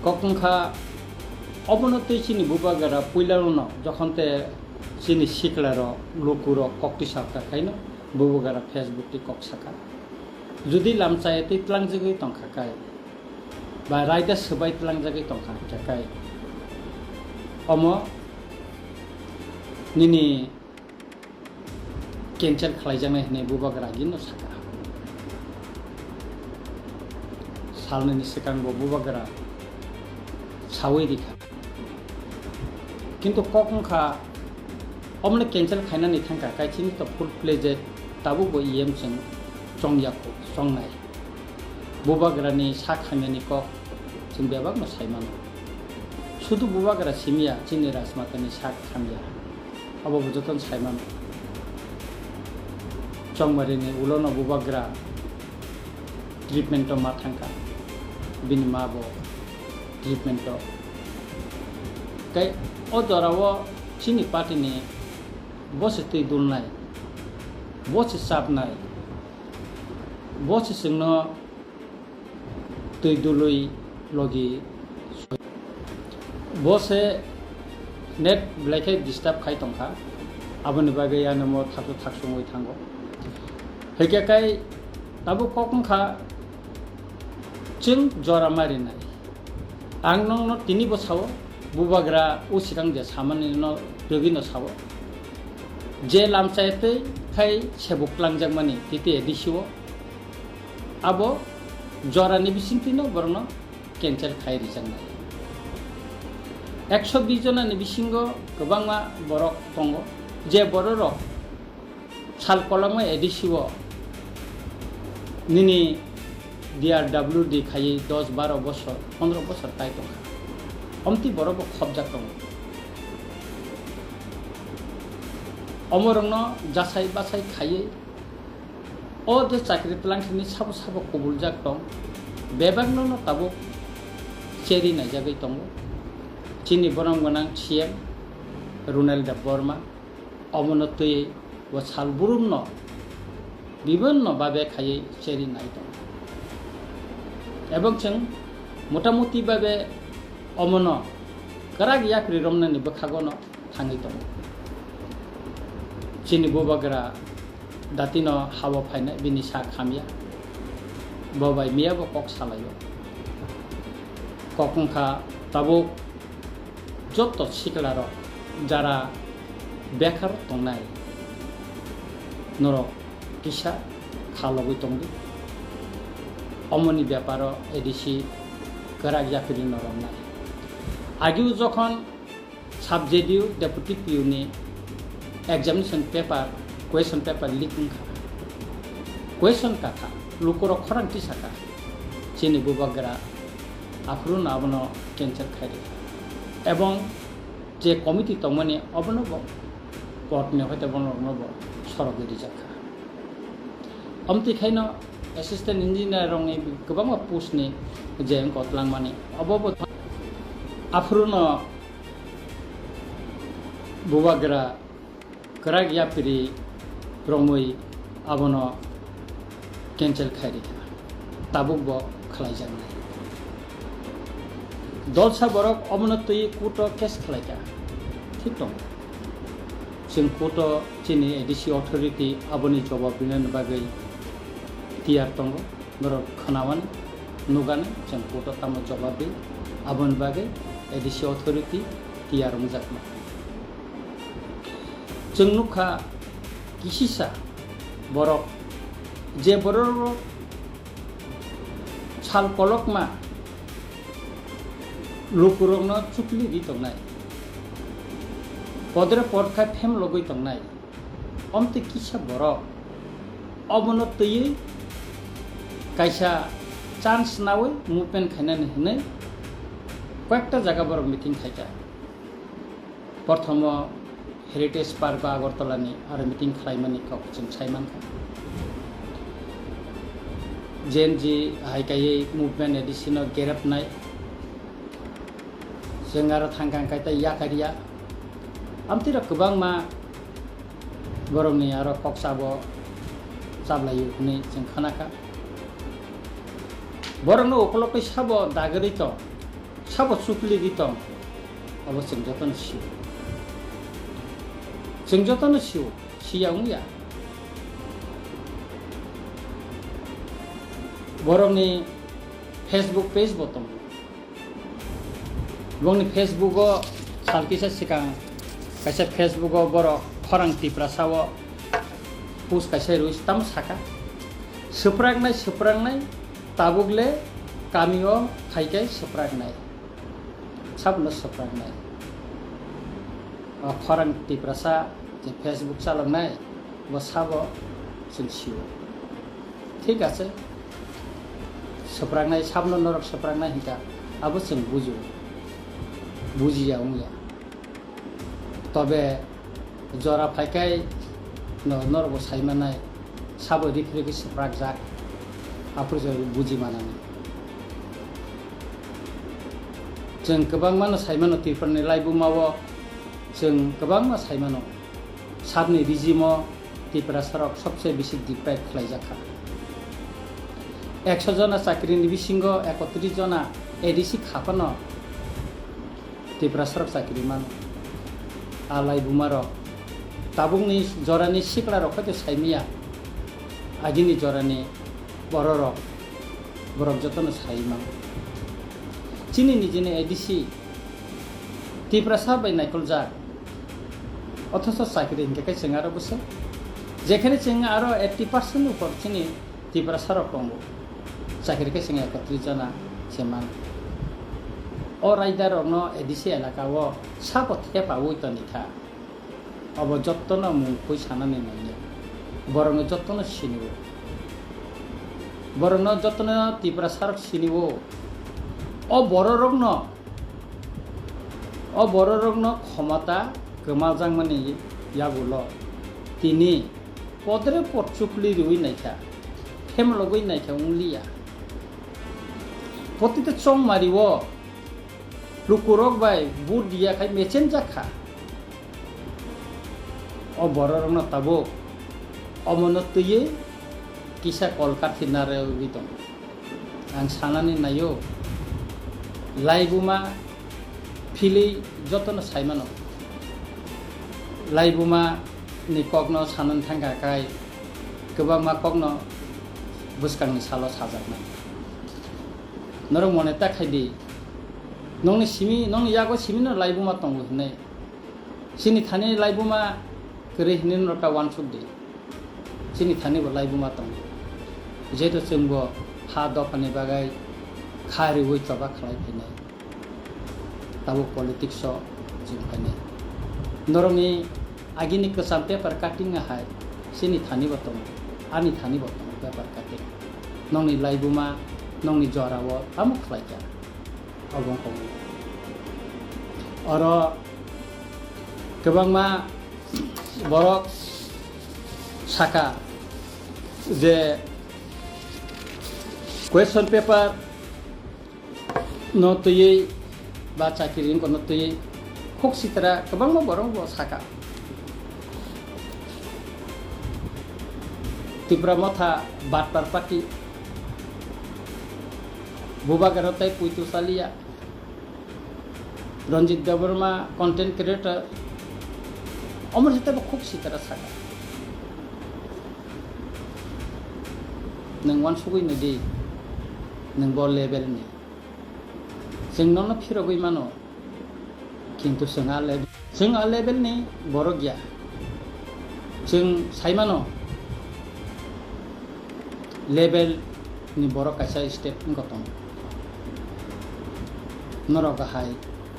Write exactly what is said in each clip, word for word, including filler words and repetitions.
Kok wngkha, obono twi chini bubagra puilano jokhon te chini siklarok, lukurok kok tisakha khaino bubagra Facebook twi kok sakha. Jodi lamchaya twi tlangjagwi tongkha kai, ba raida swbai tlangjagwi tongkha hwnkha kai, omo nini cancel khlaijaknai hwnwi bubagra gino saka. Salnini swkang bo bubagra sawi rikha. Kintu kok wngkha, omono cancel khainani thangkha, kaichini to full fledged tabuk bo E M chwng chongyakho, chongnai. Bubagrani sak hamyani kok chwng bebakno sai mano. Sudu bubagra simiya chini Rajmatani sak hamya. Abo bo jotono sai mano. Chongmarini ulono bubagra treatment-o ma thangkha. Bini ma bo treatment-o. Tei o jorao chini party-ni bo se twi dulnai, bo se chapnai, bo se chwngno twi dului logi. Bo se net belai khe disturb khai tongkha, aboni bagwi ano mo thaksu thaksu wngwi thango. Hwnkhe kai tabuk kok wngkha, chwng jora marinai. Ang nokno tini bo sao, bubagra o swkang je samani no twgwi no sao. Je lamchaya twi khai sebuk twlangjakmani titi A D C o, abo jorani bisingtwino borokno cancel khai rijaknai. Ekso bis jonani bisingo kwbangma borok tongo, je bororok sal kolokma A D C o nini D R W D khaiwi dos baro bosor, pondro bosor tai tongkha. Omtwi borok bo khopjak tongo. Omorokno jasai basai khaiwi o je chakri twlang simi sabo sabo kubuljak tong, bebakno no tabuk cheri naijagwi tongo. Chini borom gwnang C M Runal Debbarma omono twi bo sal burumno bibinno babe khaiwi cheri nai tongo. Ebong chwng motamuti babe omono kwrak yapri romnani bwkhagono thangwi tongo. Chini bubagra datino hao phainai bini sak hamya. Bo bai miya bo kok salaio. Kok wngkha tabuk joto siklarok jara bekar tongnai norok kisa khalogwi tongdi. Omoni beparo A D C kwrak yapri noroknai. Agiu jokhon Sub J D U Deputy P U ni examination paper, question paper leak wngkha. Question kakha, lukurok khorang tisakha, chini bubagra aphuru no abono cancel khai rikha. Ebong je committee tongmani obono bo court ni hoite bono rokno bo sorogwi rijakha. Omtwi khaino assistant engineer rokni kwbangma post ni je wngkha twlangmani obo bo aphuru no bubagra kwrak yapri romwi abono cancel khai rikha, tabuk bo khlaijaknai. Dolsa borok omono twi court o case khlaikha, thik tongo. Chwng court o chini A D C authority aboni jobab rinani bagwi tiyar tongo. Norok khwnamani, nugani, chwng court o tamo jobab ri, aboni bagwi A D C authority tiyar wngjakma. Chwng nukha kisisa borok, je borok sal kolokma lukurokno chukli ri tongnai, podre pod khai phem logwi tongnai. Omtwi kisa borok obono twiwi kaisa chance nawi movement khainani hinwi koyekta jaga borok meeting khaikha. Prothomo Heritage Park o Agartala ni aro meeting khlaimani kok chwng sai mankha. Gen Z hai kaiwi movement A D C no gerepnai. Chwng aro thangkha hwnkhe tei yakarya. Amtwirok kwbangma borokni aro kok sabo chaplaio hwnwi chwng khnakha. Borokno ukologwi sabo dagwi tong. sabo chukli di tong, abo chwng jotono sio. Chwng jotono sio, siya wngya. Borokni Facebook page bo tongo. Bongni Facebook o sal kisa swkang kaisa Facebook o borok khorang Tiprasa o post kaisa rwi tamo saka, "Swpraknai, swpraknai, tabuk le kami o phaikai swpraknai." Sabono swpraknai. O khorang Tiprasa je Facebook chaloknai, bo sabo chwng sio. Thik ache. Swpraknai, sabno norok swpraknai hinkha, abo chwng bujio. Bujiya wngya. Tobe jora phaikai no, norokbo saimanai, sabo rikhi rikhi swprakjak, aphuru se buji manani. Chwng kwbangmano saimano Tripurani laibumao, chwng kwbangma saimano, sabni regime-o Tiprasarok sobse bisi deprive khlaijakha. Ekso jona chakrini bisingo ekotris jona A D C kha phano Tiprasarok chakri mano. A laibumarok, tabukni jorani siklarok hwnkhe saimaya, agini jorani bororok, borok jotono sai mano. Chini nijini A D C Tiprasa bai naikoljak, othocho chakri hinkhe khe chwng aro bwswk, jekhene chwng aro eighty percent upor chini Tiprasarok tongo, chakri khe chwng ekotris jona se mano. O raidarokno A D C elaka o sabo thepaui tonikha. Obo jottono mung khui sanani nangya. Borokno jottono sinio. Borokno jottono Tiprasarok sinio. O bororokno, o bororokno khomota kwmajakmani yagulo tini podre pod chukli riui naikha, themlogwi naikha wngliya. Poti tei chongmari o lukurok bai vote riya khai mechenjak kha. O bororokno tabuk omono twiwi kisa kol kathi narwgwi tongo. Ang sanani naio, laibuma philwi jotono saimano. Laibuma ni kokno sanani thangkha khai kwbangma kokno bwskangni salo sajaknai. Norok mone ta khai di, nongni simi, nongni yago simino laibuma tongo hinwi. Chini thani laibuma kwrwi hinwi norok ta uansuk di. Chini thani bo laibuma tongo. Jehetu chwng bo ha dophani bagwi kha riui choba khlai phainai. Tabuk politics o chwng phainai. Norokni agini kwcham paper cutting no hai chini thani bo tongo, ani thani bo tongo paper cutting. Nongni laibuma, nongni jora o tamo khlaikha. Obo wngkha. Oro kwbangma borok saka je question paper no twiwi ba chakiri wngkha no twiwi khuk sitra kwbangma borok bo saka. Tipra Motha batpar party, Bubagra tei puitu chaliya, Ranjit Debbarma content creator, omor sita bo khuk sitra saka. Nwng uansugwi nai di, nwng bo level ni. Chwng nono phirogwi mano, kintu chwng a level, chwng a level ni borok ya. Chwng sai mano, level ni borok kaisa step wngkha tongo. Norok hai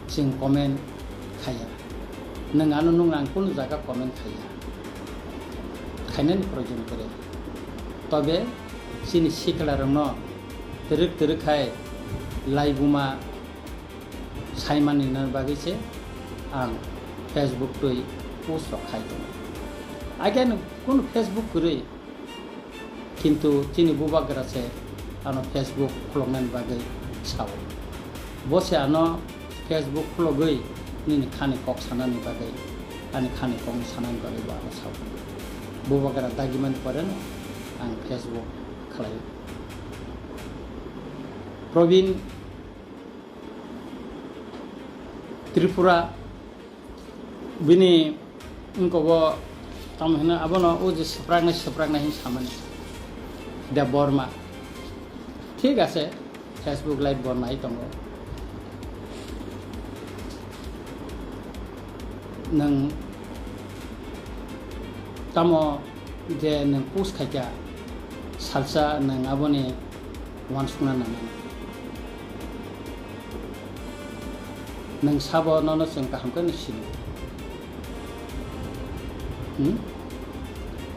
chwng comment khaiya. Nwng ano nwng ang kunu jaga comment khaiya. Khainani proyojon kwrwi. Tobe chini sikla rokno twrwk twrwk khai laibuma saimani na bagwi se ang Facebook twi post rok khai tongo. Again kunu Facebook kwrwi. Kintu chini bubagra se ano Facebook khuloknani bagwi sao. Bo se ano Facebook khulogwi nini khani kok sanani bagwi, ani khani kokni sanani bagwi bo ano sao. Bubagra dagimani poreno ang Facebook khlaio. Probin Tripura bini wngkogo tamo hino abono o je swpraknai swpraknai hin samani Debbarma. Thik ase, Facebook live bo nai tongo. Nwng tamo je nwng post khaikha, salsa nwng aboni uansukna nangnai. Nwng sabo nono chwng kaham khe no sini. Hmm?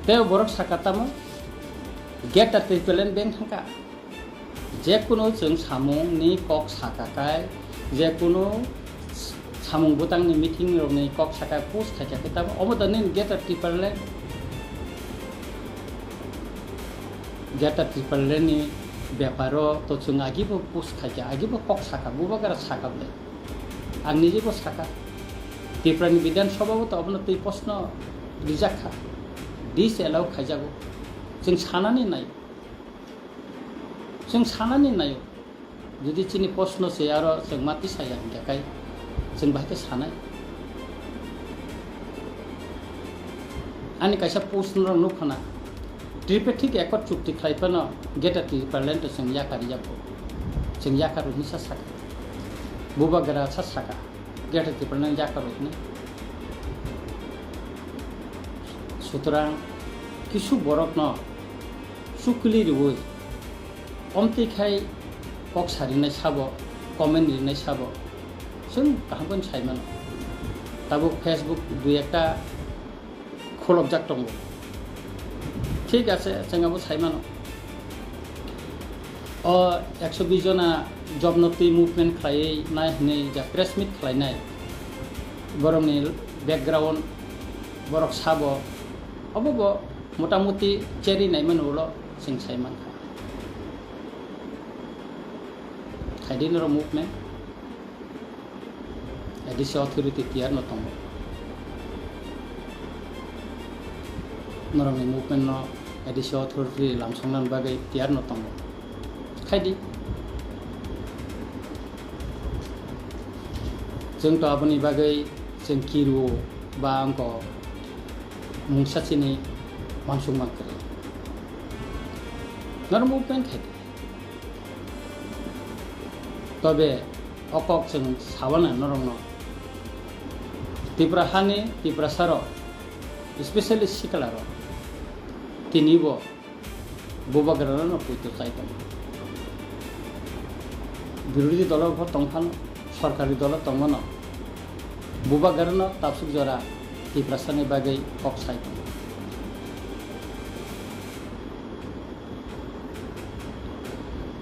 Tei borok sakha tamo, Greater Tipraland beng thangkha. Jekunu chwng samungni kok saka kai, jekunu samung bwtangni meeting rokni kok saka post khaikha khe tamo, omo da nini Greater Tipraland, Greater Tipraland ni beparo to chwng agibo post khaikha, agibo kok saka, bubagra saka ble. Ang nijibo saka, Tripura ni Bidhan Sabha bo to obono twi post no rijak kha, disallow khaijago. Chwng sanani nai. Chwng sanani naio, jodi chini post no se aro chwng ma tisaya hingkha kai chwng bahai khe sanai. Ani kaisa post norok nukha na, Tripartite Accord chukti khlai phano Greater Tipraland to chwng yakar yago, chwng yakar hinsa saka, bubagra sa saka. Greater Tipraland yakarwi hwnwi. Sutrang kisu borokno chukli riwi omtwi khai kok sarinai sabo, comment rinai sabo, chwng kaham khe sai mano. Tabuk Facebook dui ekta khulokjak tongo. Thik ase, chwng abo sai mano. O ekso bis jona job no twi movement khlaiwi nai hwnwi ja press meet khlainai. Borokni background, borok sabo, obo bo motamuti cherwi naimani ulo chwng sai mankha. Khaidi norok movement. A D C authority tiyar no tongo. Norokni movement no A D C authority lamsokna bagwi tiyar no tongo. Khaidi. Chwng to aboni bagwi chwng kiru ba angko mungsa chini uansukma kwrwi. Norok movement khaidi. Tobe o kok chwng sabana norokno. Tripura hani Tiprasa rok, especially sikla rok, tini bo bubagra no poito chai tongo. Birodhi dolo bo tong phano, sorkari dolo tong mano, bubagra no tabsuk jora Tiprasa ni bagwi kok sai tongo.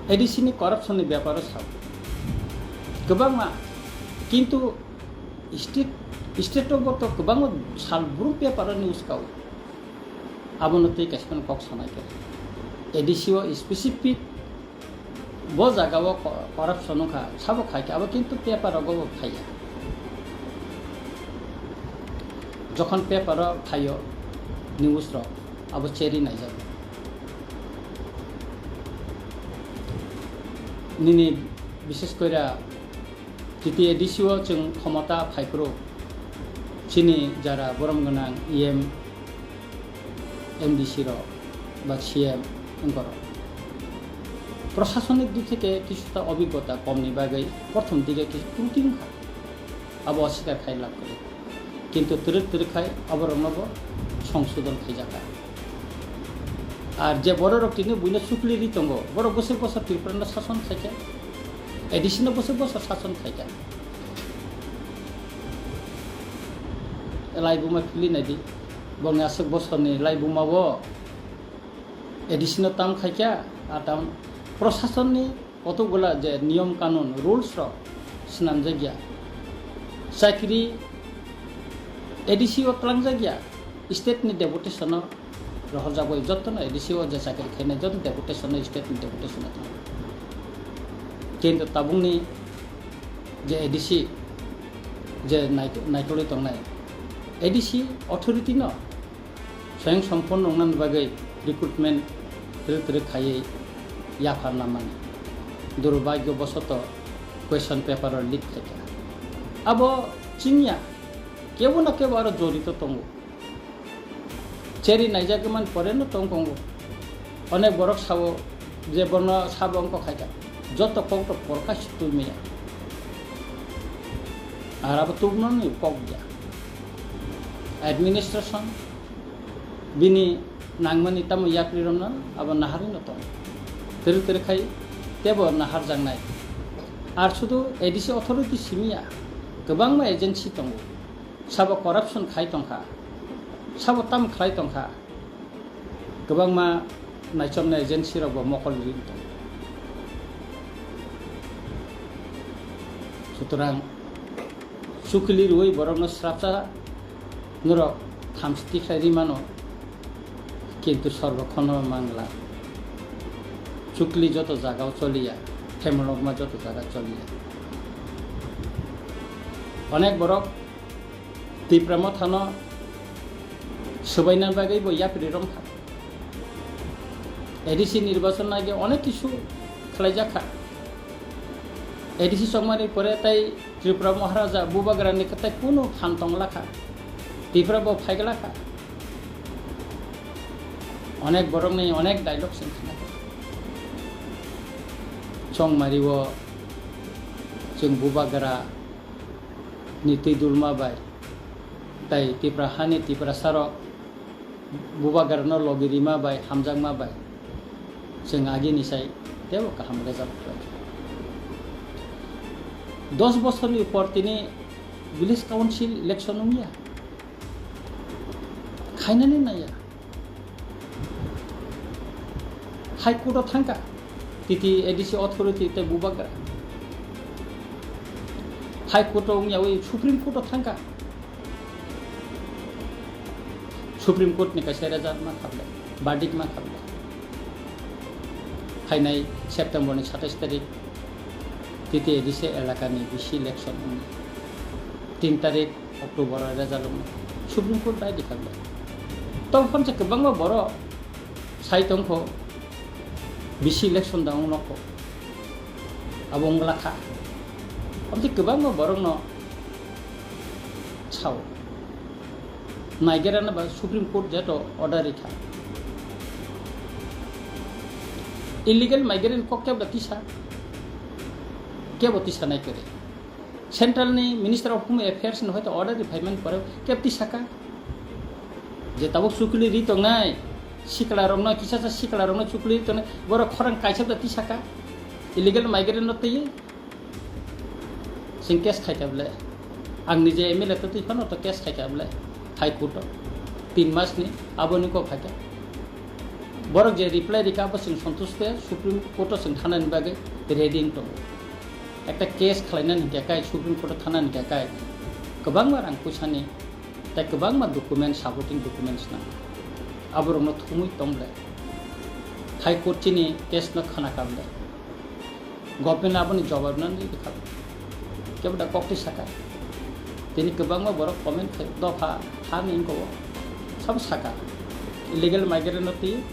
A D C ni corruption ni beparo sao kwbangma, kintu state, state o bo to kwbangma sal brum paper o news kao, abono tei kaisa kok sanai khe A D C o specific bo jaga o co-, corruption wngkha sabo khai khe abo kintu paper rogo bo phaiya. Jokhon paper o phaio news rok abo cherwi naijago. Nini bishes koira T T A D C o chwng khomota phaiphuru chini jara borom gwnang E M, M D C rok ba C M wngkorok. Prosasonik dik theke kisuta obiggota komni bagwi prothom dige kis-, kruti wngkha. Abo oswikar khai lab kwrwi. Kintu twrwk twrwk khai aborokno bo songsodon khaijakha. Ar je bororok tini buino chukli ri tongo, borok bwswk bosor Tripura no sason khaikha, A D C no bwswk bosor sason khaikha. Laibuma phili naidi, bongni aswk bosorni laibuma o A D C no tam khaikha, a tam prosasonni kotokgola je niyom kanun, rules rok swnamjakya. Chakri A D C o twlangjakya, state ni deputation o rohorjagwi jottono A D C o je chakri khainai jotto deputation o state ni deputation o thango. Kintu tabukni je A D C je naik-, naikolwi tongnai, A D C authority no Swayang sompurno wngnani bagwi recruitment twrwk twrwk khaiwi yapharna mani. Durbhagyo bosoto question paper o leak khaikha. Abo chingya, kebo na kebo aro jorito tongo. Cheri naijagwi man pore no tong tongo. Onek borok sao je bono sabo wngkok hai kha. Joto kok to porkha si twi maya. Ar abo tubunani kok ya. Administration bini nangmani tamo yapri romno abo naharwi no tong. Twrwk twrwk khai tebo nahar jangnai. Ar sudu A D C authority simiya, kwbangma agency tongo. Sabo corruption khai tongkha, sabo tam khlai tongkha, kwbangma naichomnai agency rokbo mokol ri tong. Sutorang chukli rwi borokno srapsa norok thamchi tikhlai ri mano, kintu sorbo khono mangla. Chukli joto jagao choliya, themolokma joto jaga choliya. Onek borok Tipra Mothano swbaina bagwi bo yapri romkha. A D C nirbachon age onek kisu khlaijakha. A D C chongmani pore tai Tripura Maharaja Bubagrani kwtai kunu phan tonglakha. Tipra bo phaiglakha. Onek borokni onek dialogue chwng khnakha. Chongmario chwng Bubagra ni twi dulma bai tai Tipra hani Tiprasarok Bubagrano logi rima bai, hamjakma bai, chwng agini sai teibo kaham result khlai. Dos bosorni upor tini village council election wngya. Khainani naiya. High Court o thangkha, T T A D C authority tei Bubagra. High Court o wngyawi Supreme Court o thangkha. Supreme Court ni kaisa result ma khablai, verdict ma khablai. Phainai September ni satais tarik T T A D C elaka ni V C election wngya. Tin tarik October o result wngya. Supreme Court bai di khablai. Tong khamsa kwbangma borok sai tongkho V C election da wng nokho. Abo wngla kha. Abo tei kwbangma borokno sao. Naigerana ba Supreme Court jeto order rikha. Illegal migrant kok kebo tisa, kebo tisa nai kere. Central ni Minister of Home Affairs ni hoito order ri phaimani pore kebo tisaka. Je tabuk chukli ri tongnai, sikla rokno, kisa sa sikla rokno chukli ri tongnai, borok khorang kaisa da tisaka. Illegal migrant no twi. Chwng case khaikha bwle. Ang nije M L A to twi phano to case khaikha bwle. High Court o. Tin mas ni aboni kok khaikha. Borok je reply rikha abo chwng santush khe Supreme Court o chwng thanani bagwi ready wng tongo. Ekta case khlainani hwnkhe kai Supreme Court o thanani hwnkhe kai kwbangma rang puisani tei kwbangma document, supporting documents nango. Aborokno thumwi tong bwle. High Court chini case no khna kha bwle. Government aboni jawab no nini kha. Kebo da kok twi saka. Tini kwbangma borok comment khai, dopha ha ni wngkha o. Sabo saka. Illegal migrant no twi.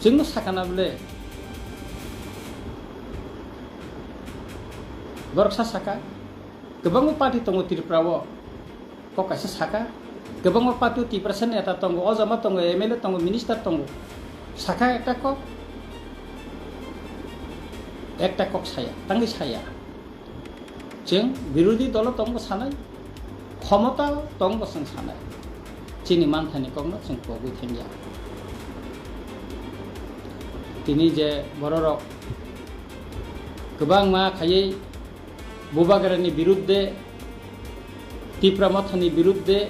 Chwngno saka na bwle. Borok sa saka. Kwbangma party tongo Tripura o. Kok kaisa saka, kwbangma party o Tiprasa neta tongo, o jama tongo, M L A tongo, minister tongo. Saka ekta kok, ekta kok saya, tangwi saya. Chwng birodhi dolo tongbo sanai, khomota tongbo chwng sanai. Chini manthani kokno chwng pogwi thangya. Tini je bororok kwbangma khaiwi Bubagrani biruddhe, Tipra Mothani biruddhe,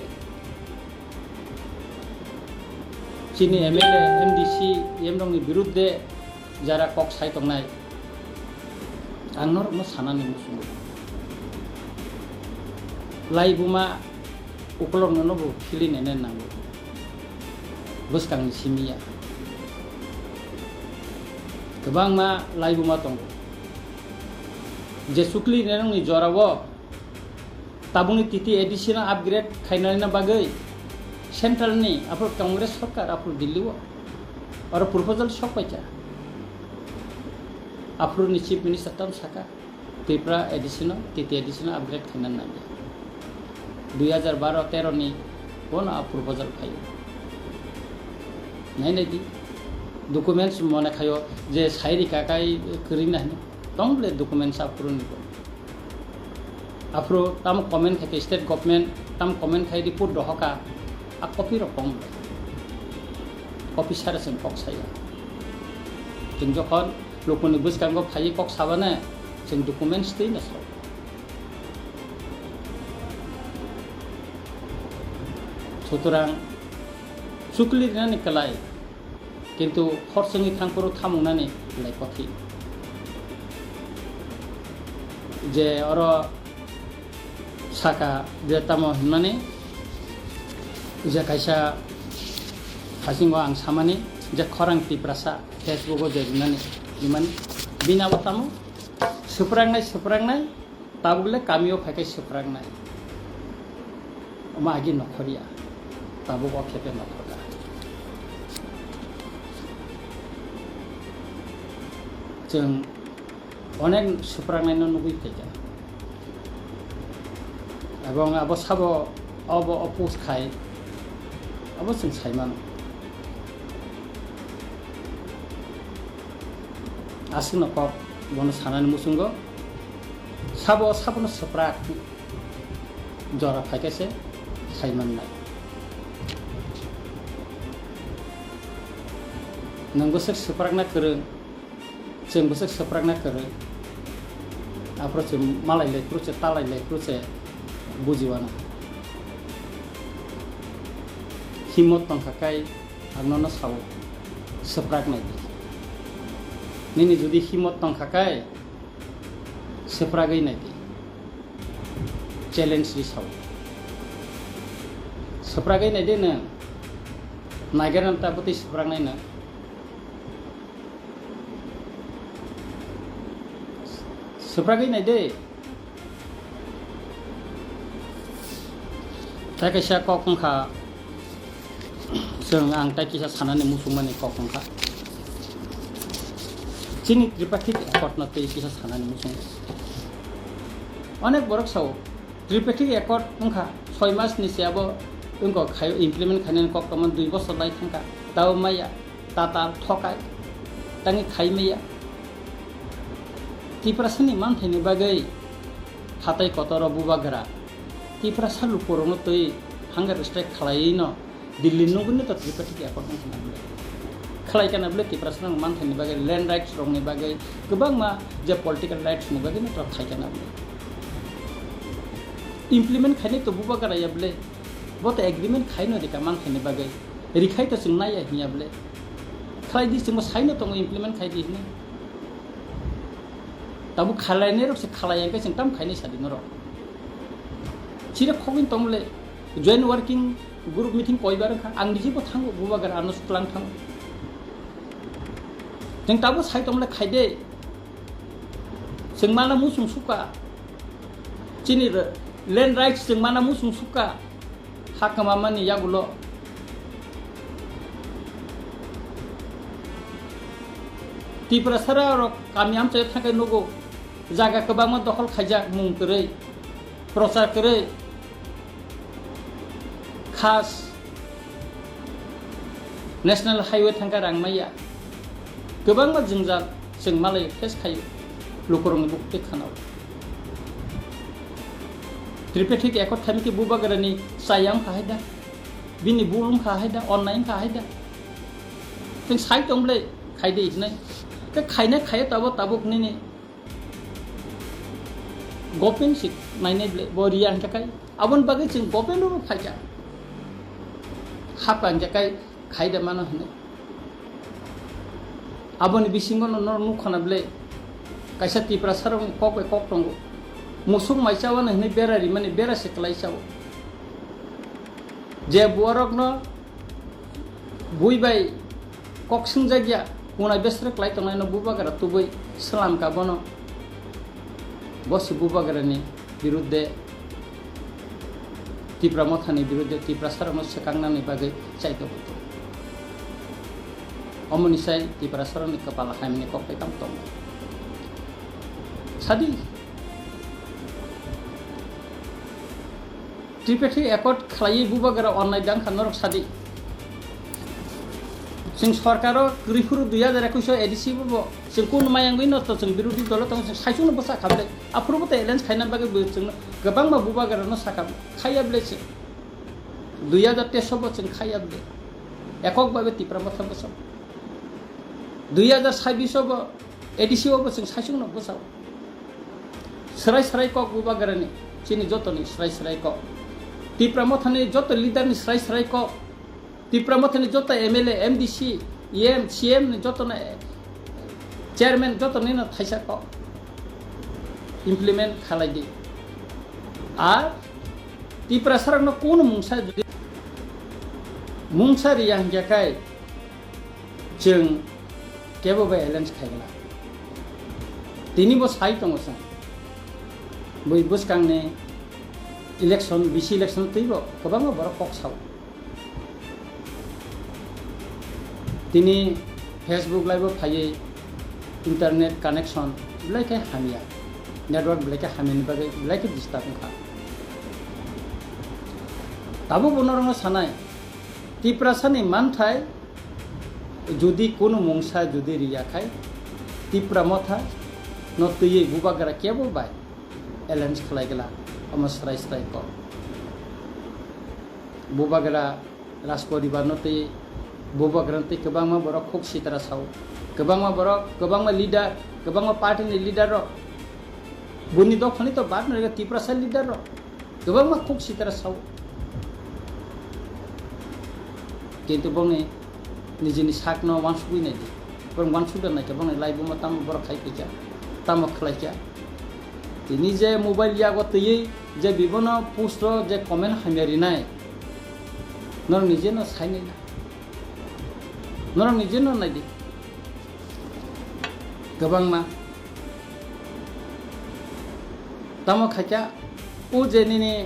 chini M L A, M D C, M rokni biruddhe jara kok sai tongnai, ang norokno sanani muchungo. Laibuma ukolokno no bo philinai nango. Bwskangni simi ya. Kwbangma laibuma tongo. Je chukli nenokni jorao tabukni T T A D C no upgrade khainani bagwi central ni aphuru Congress sarkar aphuru Delhi o oro proposal sok paikha. Aphuru ni Chief Minister tamo saka. Tripura edition o, T T edition o upgrade khaina nangya. Dui hajar baro tero ni bono a proposal phaio. Nai nai di, documents mone khaio je sai rika kai kwrwi na hino. Tong bole documents aphuru ni bo. Aphuru tamo comment khai state government, tamo comment khai report dohoka, a copy rok tong bole. Copy sara chwng kok saya. Chwng jokhon lukuni bwskango phaiwi kok sabana, chwng documents twi no sao. Sutorang chukli rinani kwlai, kintu hor chwngwi thangphuru thamungnani belai kothin. Je oro saka je tamo hinmani, je kaisa hasingo ang samani je khorang Tiprasa Facebook o je rinani, rimani, bini abo tamo swprangnai, swprangnai, tabuk le kamio phai khe swprangnai. Omo agi nokhorya, tabuk o khepe nokhorkha. Chwng onek swprangnai no nugwi phaikha. Ebong abo sabo obo oppose khai, abo chwng sai mano. Aswkno kok bono sanani muchungo, sabo sabono swprak jora phaikha se sai mannai. Nwng bwswk swprakna kwrwng, chwng bwswk swprakna kwrwi, aphuru chwng malai lai phuru se, ta lai lai phuru se bujiwano. Himot tongkha kai ang nono sao, swprak nai di. Nini jodi himot tongkha kai, swpragwi nai di. Challenge ri sao. Swpragwi nai di nwng. Naigerna ta bwtwi swprak nai nwng. Swpragwi nai de. Tai kaisa kok wngkha, chwng ang tai kisa sanani muchungmani kok wngkha. Chini Tripartite Accord no tei kisa sanani muchungo. Onek borok sao, Tripartite Accord wngkha, soi mas ni se abo wngkha khai implement khainani kok tongmani dui bosor lai thangkha, tao maya. Tatal thokai tangwi khai maya. Tiprasani manthaini bagwi hatai kotoro bubagra Tiprasa lukurokno twi hunger strike khlaiwino Delhi nugwino to Tripartite Accord wngkha na bwle. Khlai kana bwle Tiprasani manthaini bagwi, land rights rokni bagwi, kwbangma je political rights ni bagwi no to khai kana bwle. Implement khainai to bubagra ya bwle. Bo to agreement khaino rika manthaini bagwi. Rikhai to chwng naiya hinya bwle. Khlai di, chwngbo saino tongo implement khai di hinwi. Tabuk khlainai rok se khlai ya khe chwng tam khainai sadi norok. Chire khogwin tong le joint working group meeting koibar wngkha. Ang niji bo thango bubagra ano swklang thango. Chwng tabuk sai tong le khai de. Chwng mana muchung sukha. Chini re-, land rights chwng mana muchung sukha. Ha kwmamani yagulo Tiprasarok kami amchaio thangkhe nugo, jaga kwbangma dokhol khaijak mung kwrwi, prochar kwrwi, khas National Highway thangkhe rang maya, kwbangma jwngjal chwng malai face khaio, lukurokni buktwi khanao. Tripartite Accord khaimikhe bubagrani chaya wngkha haida, bini bul wngkha haida, onnai wngkha haida. Chwng sai tong bwle khaide hinai. Khe khainai khaiya tabo tabuk nini government si nainai bwle bo riya hwnkhe kai. Aboni bagwi chwng government bo phaikha. Hapkha hwnkhe kai khaida mano hinwi. Aboni bisingo no, no nukha na bwle kaisa Tiprasarokni kok bai kok tongo. Musuk mai chawano hinwi bera rimani bera se kwlai chao. Je buarokno bui bai kok swngjak ya, kunai besrek lai tongnaino bubagra tubui swnamkha bono. Bo se bubagrani birudde, Tipra Mothani birudde Tiprasarokno swkangnani bagwi chaito buto. Omoni sai Tiprasarokni kwpala hamyani kok bai tamo tongo. Sadi, Tripartite accord khlaiwi bubagra onnai dang kha norok sadi. Chwng sorkaro kwrwi phuru dui hajar ekush o A D C bo bo chwng kun mayangwi nosto chwng birodhi dolo tongo chwng saichungno bwsa kha bwle. Aphuru bo tei alliance khaina bagwi bo chwngno kwbangma bubagrano sakha khaiya bwle chwng. Dui hajar teis o bo chwng khaiya bwle. Ekok bhabe Tipra Motha bwsa. Dui hajar sabbish o bo A D C o bo chwng saichungno bwsa. Swrai swrai kok bubagrani, chini jotoni swrai swrai kok. Tipra Mothani joto leader ni swrai swrai kok. Tipra Mothani joto M L A, M D C, E M, C M ni joto na chairman joto ni no thaisa kok. Implement khalai di. Ar Tiprasa rok no kono mungsa jodi mungsa riya hingya kai chwng kebo bai alliance khaigwla. Tini bo sai tongo chwng. Bui bwskangni election, bisi election twibo kwbangma borok kok sao. Tini Facebook live o phaiwi internet connection belai khe hamya, network belai khe hamyani bagwi belai khe disturb wngkha. Tabuk bo norokno sanai, Tiprasani manthai jodi kunu mungsa jodi riya khai, Tipra Motha no twiwi bubagra kebo bai alliance khlai gla, omo srai srai kok. Bubagra Rajporibar no twi, bubagra no twi kwbangma borok khuk sitra sao, kwbangma borok, kwbangma leader, kwbangma party ni leader rok, buni dophani to bad no Tiprasa leader rok. Kwbangma khuk sitra sao. Kintu bongni nijini sakno wansugwi naidi. Borok wansukda naikha bongni laibuma tamo borok khai phaikha, tamo khlaikha. Tini je mobile yago twiwi je bibono post o je comment hamya rinai, norok nijeno sainai na. Norok nijeno naidi. Kwbangma tamo khaikha, o je nini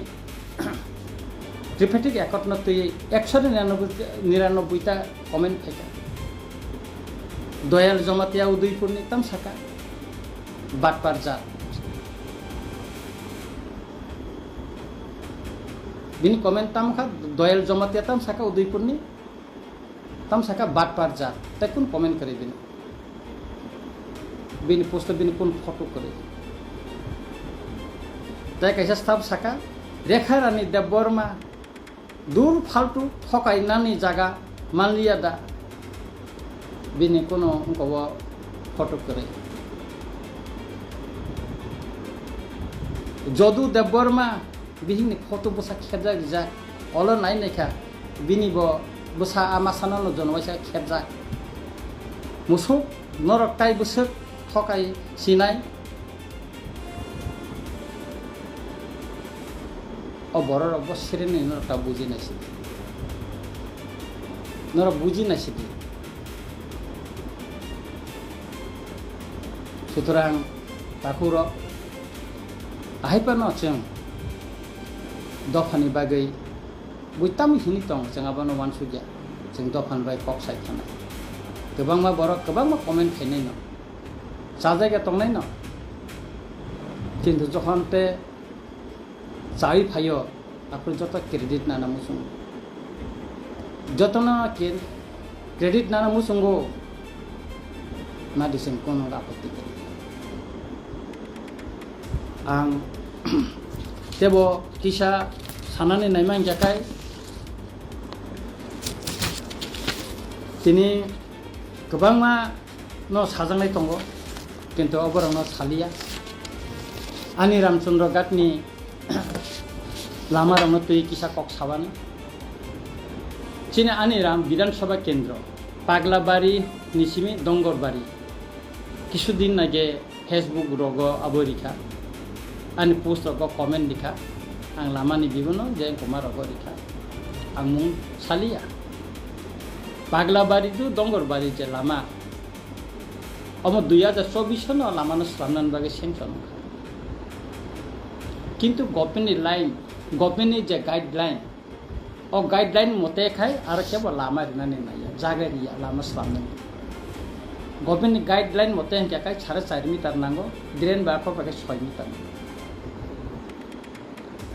Tripartite accord no twi ekshoni niranoboi, niranoboi ta comment phaikha. Doyal Jamatia Udaipurni tam saka, batpar jat. Bini comment tam kha, Doyal Jamatia tam saka Udaipurni. Tam saka batpar jat, tei kun comment kwrwi bini? Bini post o bini kun photo kwrwi? Tei kaisa staff saka, Rekha Rani Debbarma, dur faltu thokai nani jaga manliya da? Bini kuno wngkha o photo kwrwi? Jodu Debbarma, bihikni photo bwsa khepjak rijak, olo nai naikha, bini bo bwsa a masano no jono waisa khepjak. Musuk, norok tai bwswk thokai sinai. O borok rok bo sreni norok ta buji nai sidi. Norok buji nai sidi. Sutrang takhuk rok, ahai phano chwng dophani bagwi bui tamo hini tong, chwng abono uansukya, chwng dophani bai kok sai thanai. Kwbangma borok kwbangma comment khainai no, chajagya tongnai no, kintu jokhon te chawi phaio, aphuru joto credit nana muchungo. Jotono ke-, credit nana muchungo, na dising kono apotti kwrwi. Ang tebo kisa sanani naima hingkha khai, tini kwbangma no sajaknai tongo, kintu oborokno saliya. Ani Ramchandra Ghatni lamarokno twi kisa kok sabani. Chini Ani Ram Bidhan Sabha Kendro, Paglabari ni simi Dongorbari. Kisu din nage Facebook rogo abo rikha. Ani post rogo comment rikha. Ang lamani bibono je koma rogo rikha. Ang mung saliya. Paglabari tu Dongorbari je lama. Omo dui hajar chobbish no lama no slamna bagwi sanction wngkha. Kintu government ni line, government ni je guideline, o guideline mote khai aro kebo lama rinani naiya, jaga riya lama slamnani. Government ni guideline mote hingkha khai sare char meter nango, drain ba kok ba khe soi meter nango.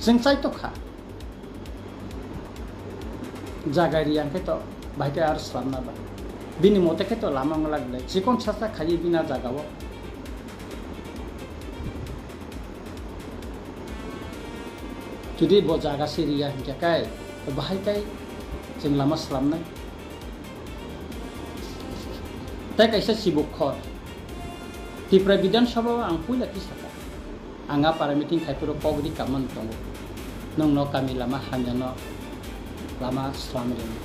Chwng chai tokha. Jaga riya khe to bahai khe aro slamna ba. Bini mote khe to lama wngla glai. Chikon sasa khaiwi bini a jaga o. Jodi bo jaga se riya hinkhe kai, to bahai kai chwng lama slamnai. Tei kaisa chibuk khor. Tripura Bidhan Sabha o ang puila tisaka. Ang a para meeting khai phuru kok ri kamani tongo. Nwng no kami lama hamya no lama slam rini.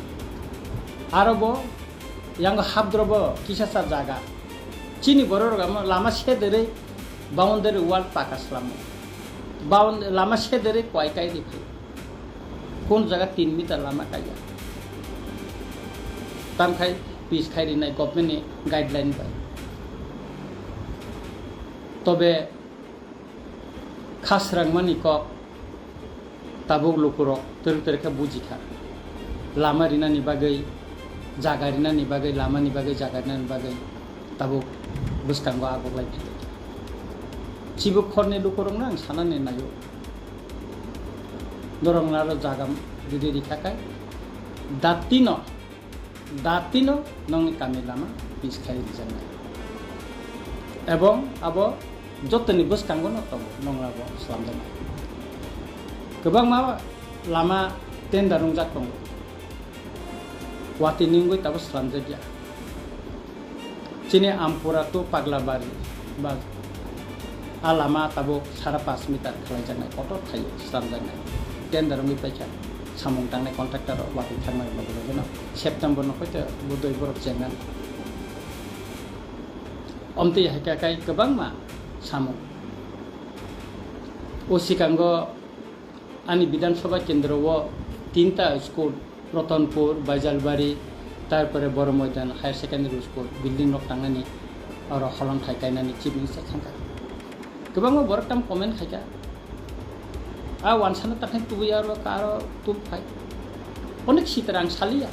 Aro bo yang habdro bo kisa sa jaga. Chini borok rok amo lama sederwi boundary wall paka slamo. Bound-, lama sederwi kwai kai ri phai. Kun jaga tin meter lama kaiya. Tamkhai pis khai rinai government ni guideline bai. Tobe khasrangmani kok tabuk lukurok twrwk twrwk khe bujikha. Lama rinani bagwi, jaga rinani bagwi, lamani bagwi, jaga rinani bagwi tabuk bwskango agoklai phai. Chibuk khorni lukurokno ang sanani naio. Norokno aro jaga ridi rikha khe datino, datino nongni kami lama pis khai rijaknai. Ebong abo jotoni bwskango no tongo, nonglabo slamjaknai. Kwbangma lama tender wngjak tongo. Watwi nungwi tabuk slamjakya. Chini Ampura to Paglabari ba a lama tabuk sara panch meter khlaijaknai, kotor khaio slamjaknai. Tender wngwi paikha samung tangnai contractor rok watwi thangmani loge loge no September no poito bodoi borok chengnani. Omtwi hai khe kai kwbangma samung. O sikango ani Bidhan Sabha kendro o tinta school, Ratanpur, Baijalbari, tarpore Boro Moidan Higher Secondary School building rok tangnani oro holong thai kainani Chief Minister thangkha. Kwbangma borok tam comment khaikha. A wansano takhai tubui aro karo tub phai. Onek sitra ang saliya.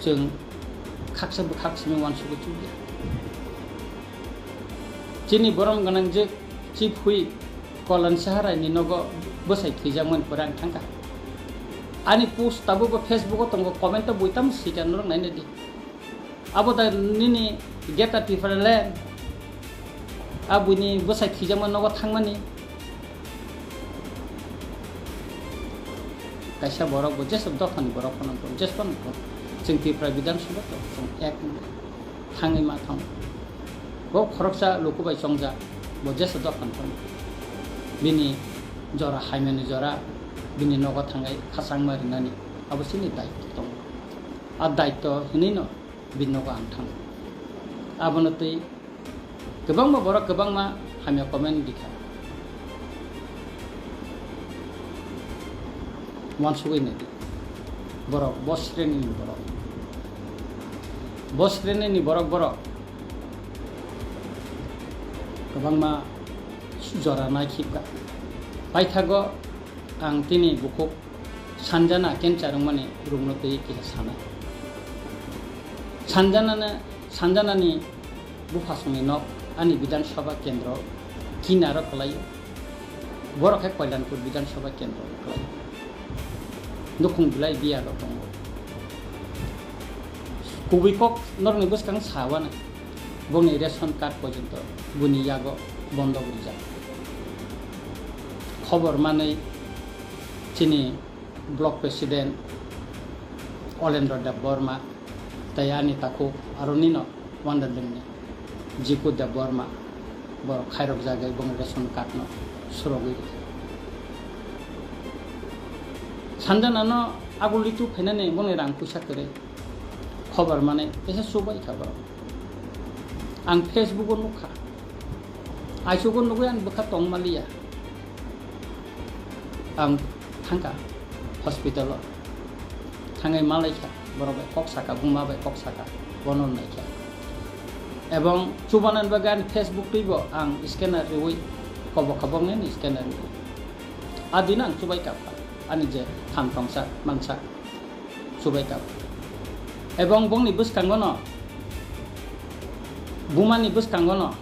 Chwng khaksa bwkhak simi wansugwi chukya. Chini borom gwnang je Chief Whip Kolon Saharai ni nogo bwsai thwijakmani pore ang thangkha. Ani post tabukbo Facebook o tongo, comment o buitamo sika norok nainai di. Abo da nini Greater Tipraland, a buini bwsai thwijakma nogo thangmani. Kaisa borok bo jesa dophani borok phano tong, jesa phano tong. Chwng Tripura Bidhan Sabha to chwng ek thangwi ma thang. Bo khoroksa luku bai chongjak, bo jesa dophani phano. Bini jora haimani jora, bini nogo thangai khachangma rinani, abo chini daitw tongo. A daitw hinwi no bini nogo ang thang. Abono twi kwbangma borok kwbangma hamya comment rikha. Wansugwi naidi. Borok, bo sreni ni borok. Bo sreni ni borok borok. Kwbangma jora naikhipka. Paithago ang tini bukhuk Sanjana cancer wngmani rukno twi kisa sana. Sanjanano, Sanjanani buphasongni nok ani Bidhan Sabha kendro kinaro kwlaio. Borok khe Koilanpur Bidhan Sabha kendro kwlaio. Nukhung belai biyalo tongo. Kubui kok norokni bwskang sawana. Bongni ration card porjonto buni yago bondok rijak. Khobor manwi chini block president Olendra Debbarma tei ani takhuk aroni no Wonderland ni Jiku Debbarma borok khairok jagwi bongni ration card no surogwi rikha. Sanjana no aguli tu phainani bongni rang puisa kwrwi. Khobor manwi teisa chubai kha borok. Ang Facebook o nukha. Aisugo nugwi ang bwkha tong maliya. Ang thangkha hospital o. Thangwi malaikha, borok bai kok saka, buma bai kok saka, bono naikha. Ebong chubanani bagwi ani Facebook twibo ang scanner riwi kobo kha bokni scanner riwi. A dino ang chubai kapkha, ani je tham tongsa mansa. Chubai kap. Ebong bongni bwskango no, bumani bwskango no,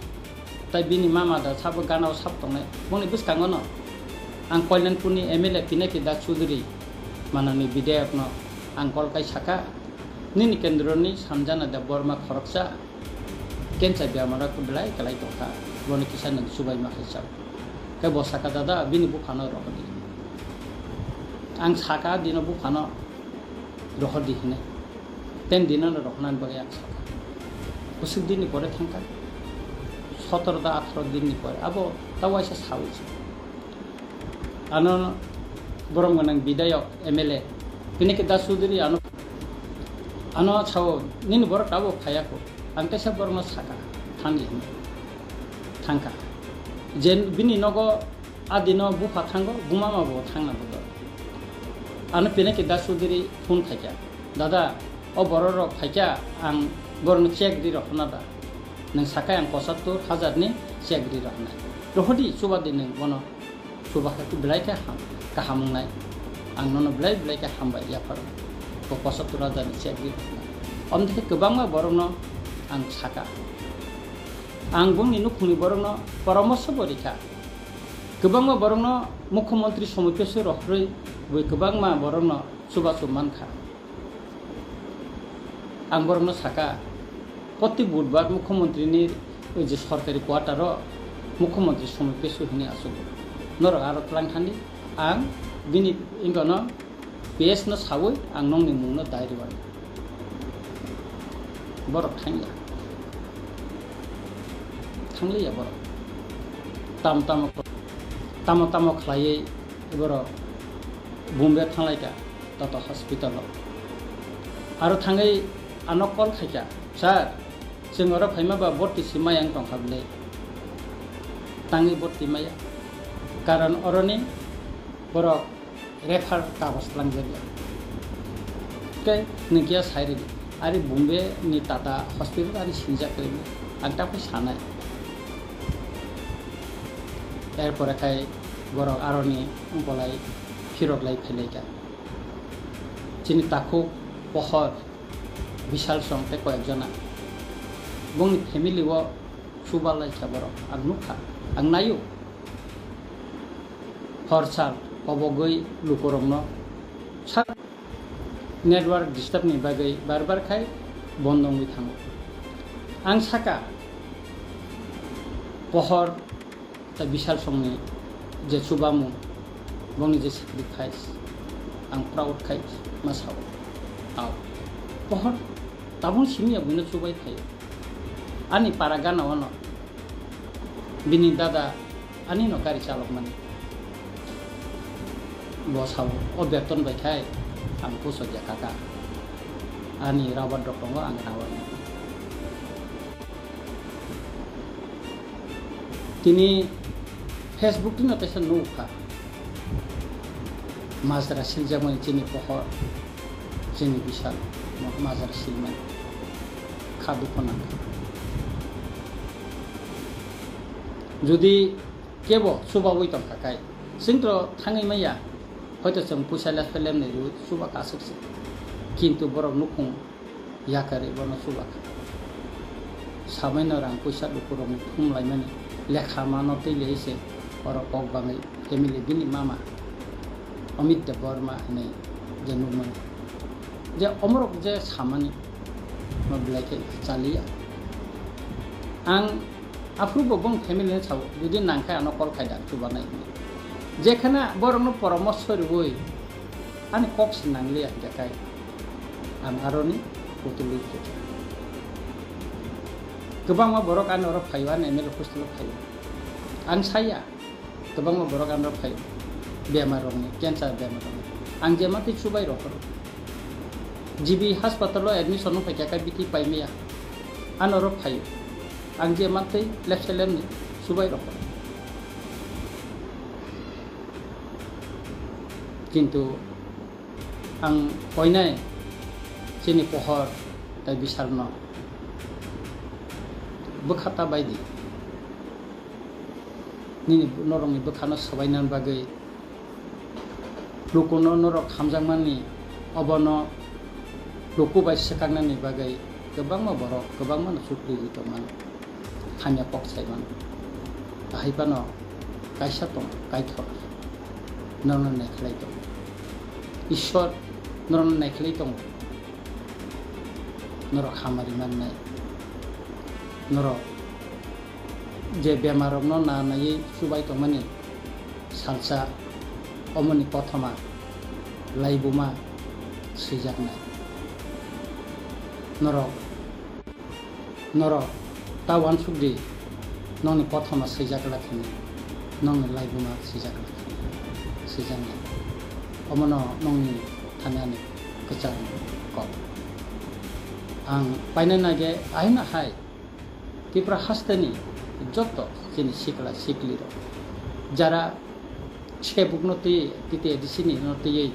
tai bini mama da sabo gana o sap tongnai, bongni bwskango no Ang Kalyanpurni M L A Pinaki Das Chaudhary manani bidayokno ang call khai saka, "Nini kendroni Samjana Debbarma khoroksa cancer bemaro belai kwlai tongkha, bono kisa nwng chubaima hai chao." Khe bo saka, "Dada, bini buphano rohordi." Ang saka, "Dino buphano rohordi," hinwi. Ten dinano rohornani bagwi ang saka. Bwswk dinni pore thangkha, sotoro da atharo dinni pore, abo ta waisa sawi se. Ano borom gwnang bidayok M L A Pinaki Das Chaudhary ano, ano sao, "Nini borok tabuk phaiya kho?" Ang kaisa borokno saka, "Thangdi," hinwi. Thangkha. Je bini nogo a dino bupha thango, bumama bo thangna bo dor. Ano Pinaki Das Chaudhary phone khaikha, "Dada, o borok rok phaikha, ang borokno check ri rohorna da? Nwng sakai ang pochattor hajar ni check ri rohornai. Rohordi, chubadi nwng bono." Chubakha khe belai khe ham, kaham wngnai. Ang nono belai belai khe hambai yapharo. Bo pochattor hajar ni check ri rohornai. Omthe khe kwbangma borokno ang saka. Ang bongni nukhungni borokno poramorsho bo rikha. Kwbangma borokno Mukhyamantri Samikya se rohorwi bui kwbangma borokno chubachu mankha. Ang borokno saka, "Proti budbar Mukhyamantri ni je sorkari quarter o Mukhyamantri Samikya se hinwi achugo. Norok aro tlang thangdi, ang bini wngkano P S no sawi ang nokni mungno dai rwani." Borok thangya. Thangliya borok. Tamo tamo, tamo tamo khlaiwi borok Bombay thanglaikha, Tata Hospital o. Aro thangwi ano call khaikha, "Sir, chwng oro phaima ba borti si maya wng tongkha bwle?" Tangwi borti maya. Karon oroni borok refer kagoj twlangjakya. Tei nwng khe sai rwdi. Ari Bombay ni Tata Hospital ari sinijak rwdi. Ang ta phai sanai. Erpore khai borok aroni bolai phirok lai phailaikha. Chini takhuk pohor Bishal song tei koyek jona. Bongni family o chuba lai kha borok. Ang nukha, ang naio. Hor sal kobogwi lukurokno sa network disturb ni bagwi bar bar khai bondo wngwi thango. Ang saka pohor ta Bishal songni je chubamung, bongni je sacrifice, ang proud khai ma sao. Ao. Pohor tabung simi ya buino chubai phaio. Ani para gana ono bini dada ani no gari chalok mani. Bo sao, o beton bai khai ang puso ya kaka. Ani rubber dok tongo, ang rubber. Tini Facebook tino kaisa nukha. Majra siljakmani chini pohor, chini Bishal, majra silmani. Kha dukho nangkha. Jodi kebo chubawi tongkha khai, chwng to thangwi maya, hoito chwng puisa lephe lemnwi rwi chuba kasuk se. Kintu borok nukhung yakarwi bono chuba kha. Samaino rang puisa lukurokni thum laimani lekha mano twi lehise oro kok bangwi family bini mama Amit Debbarma hinwi je nukmani. Je omorok je samani ma belai khe chaliya. Ang aphuru bo bong family ni sao, jodi nang khe ano call khai da chubanai hinwi. Jekhana borokno poramorsho rwui ani kok se nangliya hingkha khai ang aroni kutulwi khe. Kwbangma borok ani oro phaio, ani M L A hostel o phaio. Ang saya, kwbangma borok ano phaio, bemar rokni, cancer bemar rokni. Ang je matwi chubai rohoro. G B haspatal o admission wng phaikha khe biti paimaya. Ano oro phaio. Ang je matwi lepse lemni chubai rohoro. Kintu ang koinai chini pohor tai Bishalno bwkha ta bai di. Nini norokni bwkhano swbainani bagwi, lukuno norok hamjakmani, obono luku bai swkaknani bagwi kwbangma borok kwbangmano chukriwi tongmano, hamya kok saimano. Ahai phano kaisa tong Kaitor. Norokno naikhlai tongo. Ishwar norokno naikhlai tongo. Norok hamari mannai. Norok je bemarrokno nanaiwi chubai tongmani salsa omoni kothoma laibuma swijaknai. Norok Norok ta uansuk di, nokni kothoma swijak glak hwnwi, nokni laibuma swijak glak hwnwi, swijaknai. Omono nokni thani ani kwchar kok. Ang paina nage ahino hai Tripura hasteni joto chini sikla siklirok jara sebukno twi T T A D C ni no twiwi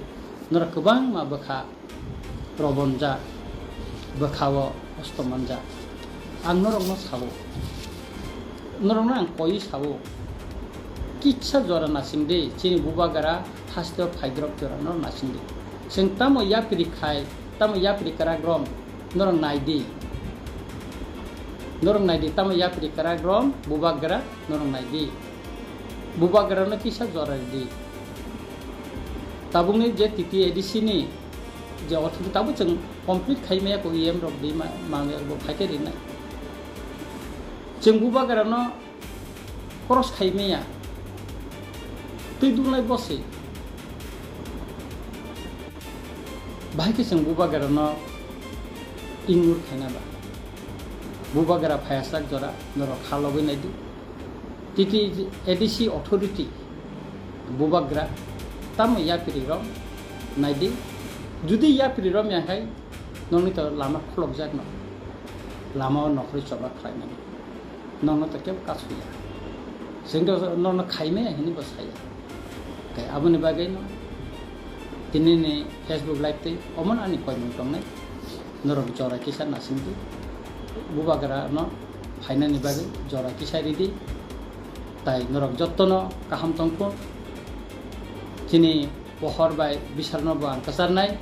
norok kwbangma bwkha robonjak, bwkhao kosto manjak. Ang norokno sao, norokno ang koi sao, kisa jora nasing di, chini bubagra hasteo phaidrop jora norok nasing di. Chwng tamo yapri khai, tamo yapri kwrak rom, norok nai di. Norok nai di, tamo yapri kwrak rom, bubagra norok nai di. Bubagrano kisa jora di. Tabukni je T T A D C ni je authority tabuk chwng complete khai maya ko E M rok di ma, ma bo phaikhe rinai. Chwng bubagrano cross khai maya. Twi dunglai bosi. Bahai khe chwng bubagrano ignore khaina ba. Bubagra phaiyasak jora norok kha logwi nai di. T T A D C authority bubagra tamo yapri rom nai di. Judi yapri rom ya hai nokni to lama khulokjak no. Lama o nokhri choba khlai nai. Nokno to kebo kasu ya. Chwng to nokno khai maya hini bo saya. Tei aboni bagwi no tini ni Facebook live tei omono ani koimung tongnai. Norok jora kisa nasing di. Bubagra no phainani bagwi jora kisa ridi. Tai norok jotto no kaham tongkho. Chini pohor bai bisal no bo ang kwcharnai.